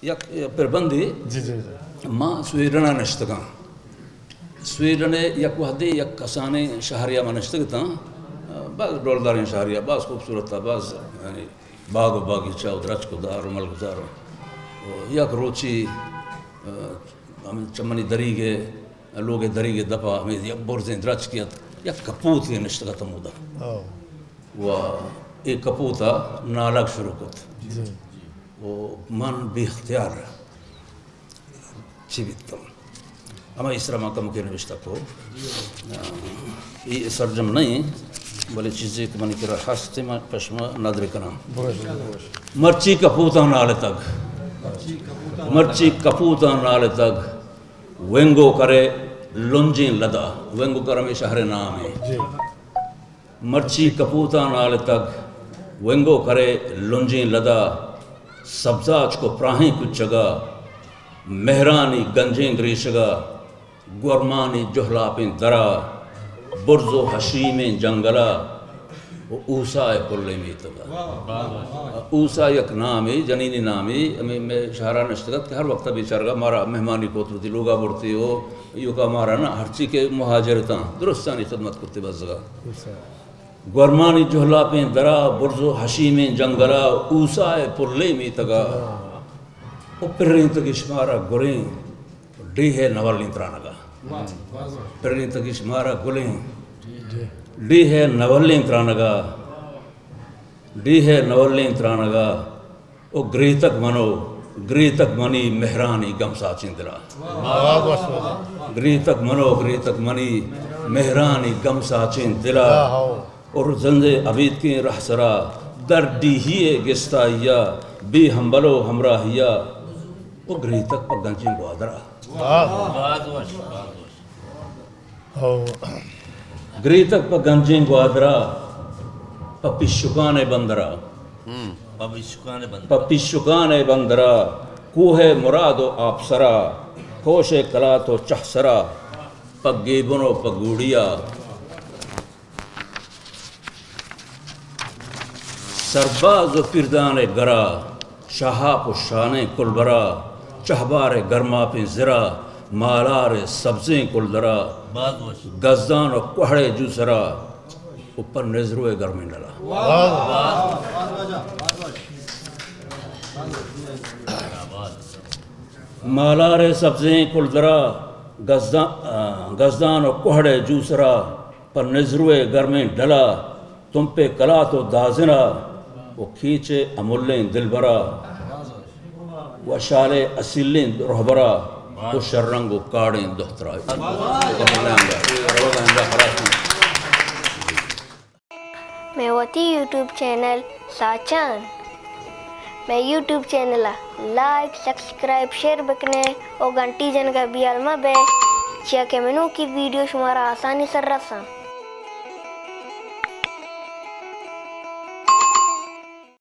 یک پربندے، جی، جی، جی۔ ما سویڈن ءَ نشتگاں۔ سویڈن ءَ یک وھدے یک کسانیں شہرے ءَ ما نشتگ اتاں۔ باز ڈولداریں شہرے ءَ، باز خوبصورت ءَ، باز یعنی باغ و باغیچہ و درچک و دار و ملگزار و یک روچے، ہمے چمنی دریگ ءَ، لوگ ءِ دریگ ءِ دپ ءَ ہمے یک برزیں درچکے ات، یک کپوتے نشتگ ات ہمودا۔ او۔ و اے کپوت ءَ نالگ شروع کت۔ جی۔ و من بے اختیار چی بیتم۔ ہما ایسرا ما کمکے نبشتہ کو۔ اے سرجم نہ ایں، بلے چیزے کہ منی کرا ہست، من پہ شما ندر کناں۔ مرچی کپوتاں نالتگ۔ مرچی کپوتاں نالتگ۔ وینگو کرے لنجیں لدا۔ وینگو کر ہمے شہر ءِ نام ایں۔ جی۔ مرچی کپوتاں نالتگ، وینگو کرے لنجیں لدا، سبزاچ کو پراہیں کچگا، مہرانی گنجیں گریشگا، گورمانی جہلاپیں درا، برز و حشیمیں جنگلا، و اوسا ءِ پلیں میتگا۔ اوسا یک نامے، جنینی نامے، ہمے مئے شہرا نشتگ ات کہ ہر وقت بیچارگا مارا مہمانی کت، وتی لوگا برتی و ایوکا مارا نا ہرچی کہ مہاجر اتاں، درستانی خدمت کرتی بزگا۔ گورمانی جہلاپیں درا، برز و حشیمیں جنگلا، اوسا ءِ پلیں میتگا۔ او پرینتگش مارا گلیں، ڈیہہ ءِ نولیں ترانگا۔ پرینتگش مارا گلیں، ڈیہہ ءِ نولیں ترانگا۔ ڈیہہ ءِ نولیں ترانگا۔ او گریتگ منو، گریتگ منی مہرانی گم ساچیں دلا۔ گریتگ منو، گریتگ منی مہرانی گم ساچیں دلا۔ اور زند ءِ ابیتکیں رہسرا، در ڈیہی ءِ گستائیا، بے ہمبل و ہمراہیا۔ او گریتگ پہ گنجیں گوادرا۔ ہو۔ گریتگ پہ گنجیں گوادرا، پہ پیشکان ءِ بندرا۔ ہم۔ پہ پیشکان ءِ بندرا۔ پہ پیشکان ءِ بندرا، کوہ ءِ مراد و آپسرا، کوش ءِ کلات و چہسرا، پہ گیبن و پہ گوڑیا۔ سرباز و پیردان ءِ گرا، شہاپ و شانیں کلبرا، چہبار ءِ گرماپیں زرا، مالار ءِ سبزیں کلدرا، باز وش۔ گزدان و کوہڑ ءِ جوسرا، و پہ نزرو ءِ گرمیں ڈلا۔ مالار ءِ سبزیں کلدرا، گزدان، آ، گزدان و کوہڑ ءِ جوسرا، پہ نزرو ءِ گرمیں ڈلا، تمپ ءِ کلات و دازنا، و کیچ ءِ املیں دلبرا، و شال ءِ اصیلیں رہبرا، و شررنگ و کاڑیں دہترا۔ مئے وتی یوٹیوب چینل ساچان۔ مئے یوٹیوب چینل ءَ لائک، سبسکرائب، شیئر بکنے و گھنٹی جنگا بیال مہ بے، چیا کہ مئے نوکی ویڈیو شمارا آسانی سر رساں۔